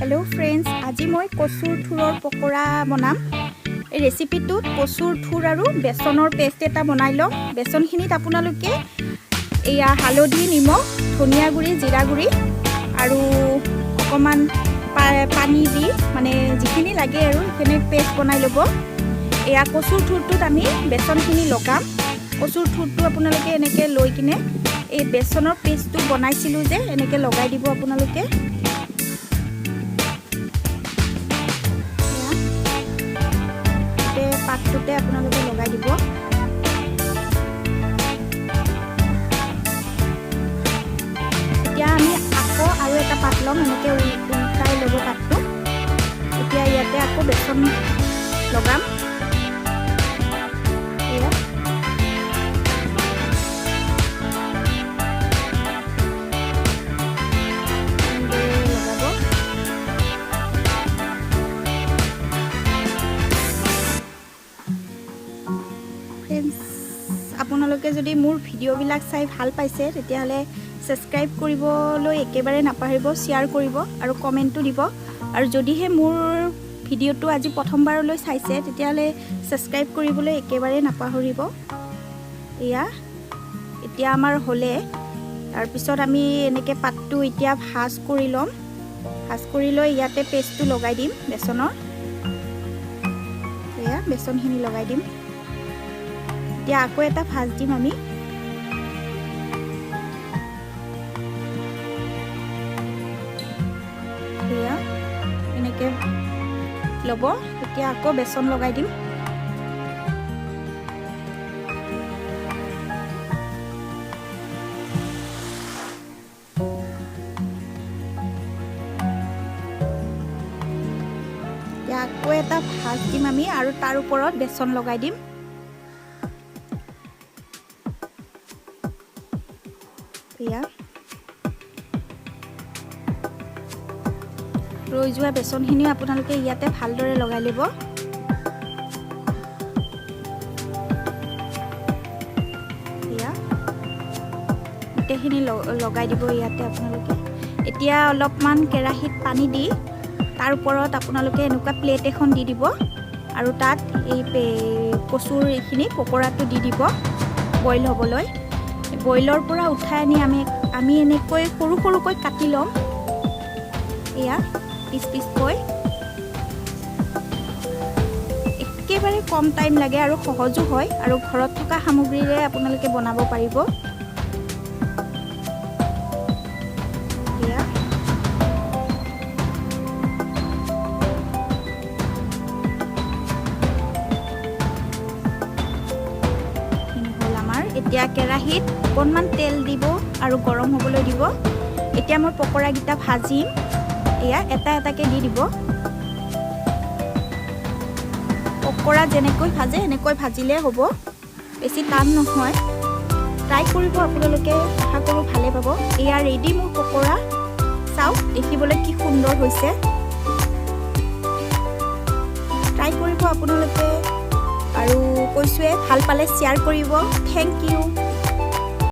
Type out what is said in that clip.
Hello' friends, আজি মই কচুৰ থোৰৰ পকৰা বনাম। এই ৰেচিপিটোত কচুৰ থোৰ আৰু বেচনৰ পেষ্ট এটা বনাই ল'ম। বেচনখিনিত আপোনালোকে এয়া হালধি, নিমখ, ধনিয়া গুড়ি, জিৰা গুড়ি আৰু অকণমান পানী দি, মানে যিখিনি লাগে আৰু সেইখিনি পেষ্ট বনাই ল'ব। এয়া কচুৰ থোৰটোত আমি বেচনখিনি লগাম। কচুৰ থোৰটো আপোনালোকে এনেকৈ লৈ কিনে এই বেচনৰ পেষ্টটো বনাইছিলোঁ যে, এনেকৈ লগাই দিব আপোনালোকে। এয়া গোটেই পাতটোতে আপোনালোকে লগাই দিব। এতিয়া আমি আকৌ আৰু এটা পাত ল'ম। এনেকৈ উল্টাই ল'ব পাতটো। এতিয়া ইয়াতে আকৌ বেচন লগাম। এয়া এনেদৰে লগাব। ফ্ৰেণ্ডছ, আপোনালোকে যদি মোৰ ভিডিঅ'বিলাক চাই ভাল পাইছে, তেতিয়াহ'লে ছাবস্ক্ৰাইব কৰিবলৈ একেবাৰে নাপাহৰিব, শ্বেয়াৰ কৰিব আৰু কমেণ্টো দিব। আৰু যদিহে মোৰ ভিডিঅ'টো আজি প্ৰথমবাৰলৈ চাইছে, তেতিয়াহ'লে ছাবস্ক্ৰাইব কৰিবলৈ একেবাৰে নাপাহৰিব। এয়া এতিয়া আমাৰ হ'লে, তাৰপিছত আমি এনেকৈ পাতটো এতিয়া ভাজ কৰি ল'ম। ভাজ কৰি লৈ ইয়াতে পেষ্টটো লগাই দিম বেচনৰ। এয়া বেচনখিনি লগাই দিম। এতিয়া আকৌ এটা ভাজ দিম আমি। এয়া এনেকৈ ল'ব। এতিয়া আকৌ বেচন লগাই দিম। এতিয়া আকৌ এটা ভাজ দিম আমি আৰু তাৰ ওপৰত বেচন লগাই দিম। এয়া ৰৈ যোৱা বেচনখিনিও আপোনালোকে ইয়াতে ভালদৰে লগাই ল'ব। এয়া গোটেইখিনি লগাই দিব ইয়াতে আপোনালোকে। এতিয়া অলপমান কেৰাহীত পানী দি তাৰ ওপৰত আপোনালোকে এনেকুৱা প্লেট এখন দি দিব আৰু তাত এই কচুৰ এইখিনি পকৰাটো দি দিব বইল হ'বলৈ। বইলৰ পৰা উঠাই আনি আমি এনেকৈ সৰু সৰুকৈ কাটি ল'ম। এয়া পিচ পিচকৈ, একেবাৰে কম টাইম লাগে আৰু সহজো হয় আৰু ঘৰত থকা সামগ্ৰীৰে আপোনালোকে বনাব পাৰিব। এয়া এইখিনি হ'ল আমাৰ। এতিয়া কেৰাহীত অকণমান তেল দিব আৰু গৰম হ'বলৈ দিব। এতিয়া মই পকৰাকেইটা ভাজিম। এয়া এটা এটাকৈ দি দিব। পকৰা যেনেকৈ ভাজে সেনেকৈ ভাজিলে হ'ব, বেছি টান নহয়। ট্ৰাই কৰিব আপোনালোকে, আশা কৰোঁ ভালে পাব। এয়া ৰেডি মোৰ পকৰা। চাওক দেখিবলৈ কি সুন্দৰ হৈছে। ট্ৰাই কৰিব আপোনালোকে আৰু কৈছোঁৱে, ভাল পালে শ্বেয়াৰ কৰিব। Thank U.